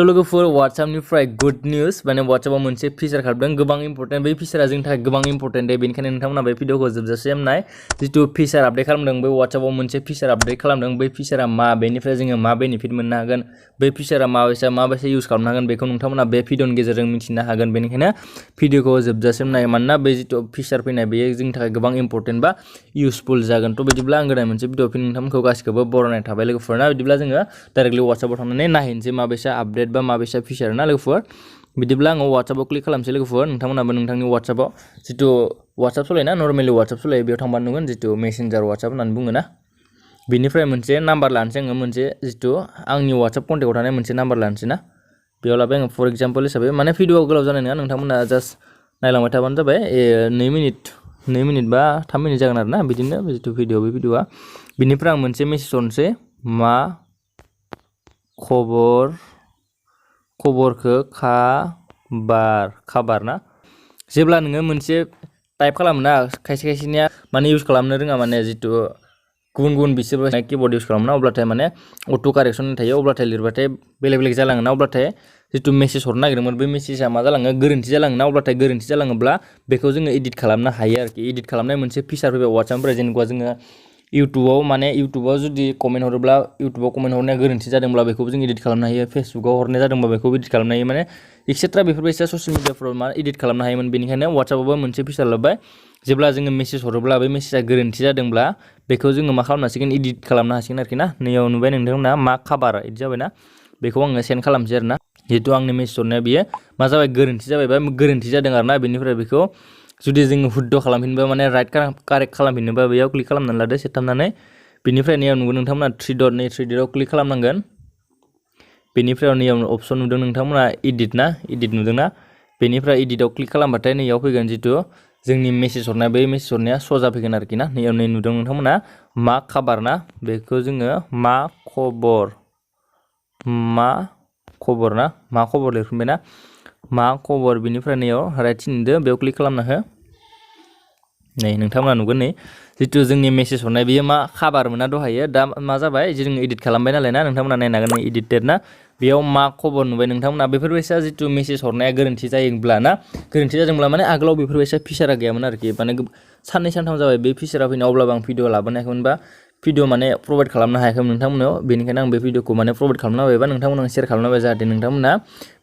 तो लोगोफोर WhatsAppनिफ्राय good news माने WhatsAppआव मोनसे फिचार खालामदों गोबां इम्पर्टेन्ट बै फिचारा जोंनि थाखाय गोबां इम्पर्टेन्ट बेनिखायनो नोंथांमोना बे भिडिअखौ जोबजासिम नाय जितु फिचार आपडेट खालामदों बै WhatsAppआव मोनसे फिचार आपडेट खालामदों बै फिचारा मा बेनिफ्राय जोङो मा बेनिफिट मोननो हागोन बै फिचारा माबायसा इउज खालामनो हागोन बेखौ नोंथांमोना बे भिडिअनि गेजेरजों मिथिनो हागोन बेनिखायनो भिडिअखौ जोबजासिम नाय मानोना बै जितु फिचार फैनाय बेयो जोंनि थाखाय गोबां इम्पर्टेन्ट बा इउजफुल जागोन तो बिदिब्ला आं गोदान मोनसे भिडिअ फिन नोंथांमोनखौ गासिखौबो बरायनाय थाबाय लोगोफोरना बिदिब्ला जोङो डाइरेक्टलि WhatsAppआव थांनानै नायहैनोसै माबायसा आपडेट बा माबायसा फिचार ना लोगोफोर बिदिब्ला आङो WhatsAppआव क्लिक खालामसै लोगोफोर नोंथांमोनाबो नोंथांनि WhatsAppआव जितु WhatsApp सलायना नर्मेलि WhatsApp सलायो बेयाव थांबानो नुगोन जितु मेसेन्जार WhatsApp होननानै बुङो ना बिनिफ्राय मोनसे नाम्बार लानोसै आङो मोनसे जितु आंनि WhatsApp कन्टेक्टआव थानाय मोनसे नाम्बार लानोसै ना बेयाव लाबाय आङो फर एग्जाम्पल हिसाबै माने भिडिअआ गोलाव जानाय नङा नोंथांमोना जास्ट नायलांबाय थाबानो जाबाय 2 मिनिट बा 3 मिनिट जागोन आरोना बिदिनो जितु भिडिअ बे भिडिअआ बिनिफ्राय आं मोनसे मेसेज हरनोसै मा खबरखौ खाबार ना जेब्ला नोङो मोनसे टाइप खालामो ना खायसेनिया माने इउज खालामनो रोङा माने जितु गुबुन बिसोरबो किबर्ड इउज खालामो ना अब्लाथाय माने अट' कारेक्सन थायो अब्लाथाय लिरबाथाय बेलेग जालाङो ना अब्लाथाय जितु मेसेज हरनो नागिरदोंमोन बे मेसेजआ मा जालाङो गोरोन्थि जालाङो ना अब्लाथाय गोरोन्थि जालाङोब्ला बेखौ जोङो एडिट खालामनो हायो आरोखि एडिट खालामनाय मोनसे फिचार फैबाय WhatsAppनिफ्राय जेनेबा जोङो इउटुबाव जुदि कमेन्ट हरोब्ला इउटुबाव कमेन्ट हरनाया गोरोन्थि जादोंब्ला बेखौबो जों एडिट खालामनो हायो फेसबुकाव हरनाय जादोंबा बेखौबो एडिट खालामनो हायो माने एक्सेट्रा बेफोरबायसा ससियेल मिडियाफोराव मा एडिट खालामनो हायोमोन बेनिखायनो WhatsAppआवबो मोनसे फिचार लाबाय जेब्ला जोङो मेसेज हरोब्ला बे मेसेजआ गोरोन्थि जादोंब्ला बेखौ जोङो मा खालामनो हासिगोन एडिट खालामनो हासिगोन आरोखि ना नैयाव नुबाय नोंथांमोना मा खाबार इदि जाबायना बेखौ आङो सेन्ड खालामसै आरोना जिहेतु आंनि मेसेज हरनाया बियो मा जाबाय गोरोन्थि जाबाय बा गोरोन्थि जादों आरोना बेनिफ्राय बेखौ जुदि जोङो हुद्द खालामफिनबा माने राइट कारेक्ट खालामफिननोबा बेयाव क्लिक खालामनानै लादो सेबथाबनानै बेनिफ्राय नैयाव नुगोन नोंथांमोना 3 डटआव क्लिक खालामनांगोन बेनिफ्राय नैयाव अप्सन नुदों नोंथांमोना एडिट नुदोंना बेनिफ्राय एडिटआव क्लिक खालामबाथाय नैयाव फैगोन जितु जोंनि मेसेज हरनाय बै मेसेज हरनाया सजा फैगोन आरोखि ना नैयाव नुदों नोंथांमोना मा खाबार ना बेखौ जोङो मा खबर लिरफिनबाय ना मा खबर बेनिफ्राय नैयाव राइट सिन नुदो बेयाव क्लिक खालामना हो नै नोंथांमोना नुगोन नै जितु जोंनि मेसेज हरनाय बेयो मा खाबार मोना दहायो दा मा जाबाय जों एडिट खालामबाय नालाय ना नोंथांमोना नायनो हागोन नै एडिटेड ना बेयाव मा खबर नुबाय नोंथांमोना बेफोरबायसा जितु मेसेज हरनाया गोरोन्थि जायोब्ला ना गोरोन्थि जादोंब्ला माने आगोलाव बेफोरबायसा फिचारा गैयामोन आरोखि माने 2-3 जाबाय बे फिचारा फैनायाव अब्लाबो आं भिडिअ लाबोनायखौमोन बा भिडिअ माने प्रभाइड खालामनो हायाखैमोन नोंथांमोनाव बेनिखायनो आं बे भिडिअखौ माने प्रभाइड खालामना होबाय बा नोंथांमोननो शेयार खालामना होबाय जाहाथे नोंथांमोना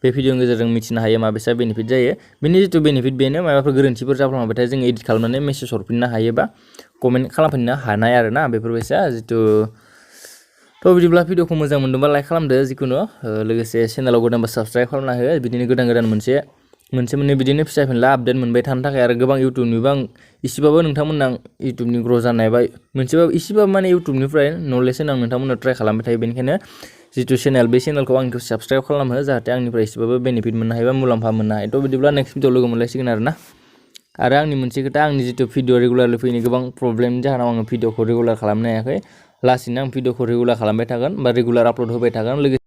बे भिडिअनि गेजेरजों मिथिनो हायो माबेसा बेनिफिट जायो बेनि जितु बेनिफिट बेनो माबाफोर गोरोन्थिफोर जाफ्लांबाथाय जों एडिट खालामनानै मेसेज हरफिननो हायो बा कमेन्ट खालामफिननो हानाय आरोना बेफोरबायसा जितु तो बिदिब्ला भिडिअखौ मोजां मोनदोंबा लाइक खालामदो जिखुनु लोगोसे चेनेलाव गोदानबा साबस्क्राइब खालामना हो बिदिनो गोदान मोनसे बिदिनो फिसा फिनला आपडेट मोनबाय थानो थाखाय आरो गोबां इउटुबनिबो आं इसेबाबो नोंथांमोननो आं इउटुबनि ग्र' जानाय बा मोनसेबाबो इसेबाबो माने इउटुबनिफ्राय नलेज होनो आं नोंथांमोननो ट्राइ खालामबाय थायो बेनिखायनो जितु चेनेल बे चेनेलखौ आंनिखौ साबस्क्राइब खालामहो जाहाथे आंनिफ्राय इसेबाबो बेनिफिट मोननो हायो बा मुलाम्फा मोननो हायो तो बिदिब्ला नेक्स्ट भिडिअ लोगो मोनलायसिगोन आरोना आरो आंनि मोनसे खोथा आंनि जितु भिडिअ रेगुलारलि फैनाय गोबां प्रब्लेमनि जाहोनाव आङो भिडिअखौ रेगुलार खालामनो हायाखै लासैनो आं भिडिअखौ रेगुलार खालामबाय थागोन बा रेगुलार आपल'ड होबाय थागोन लोगोसे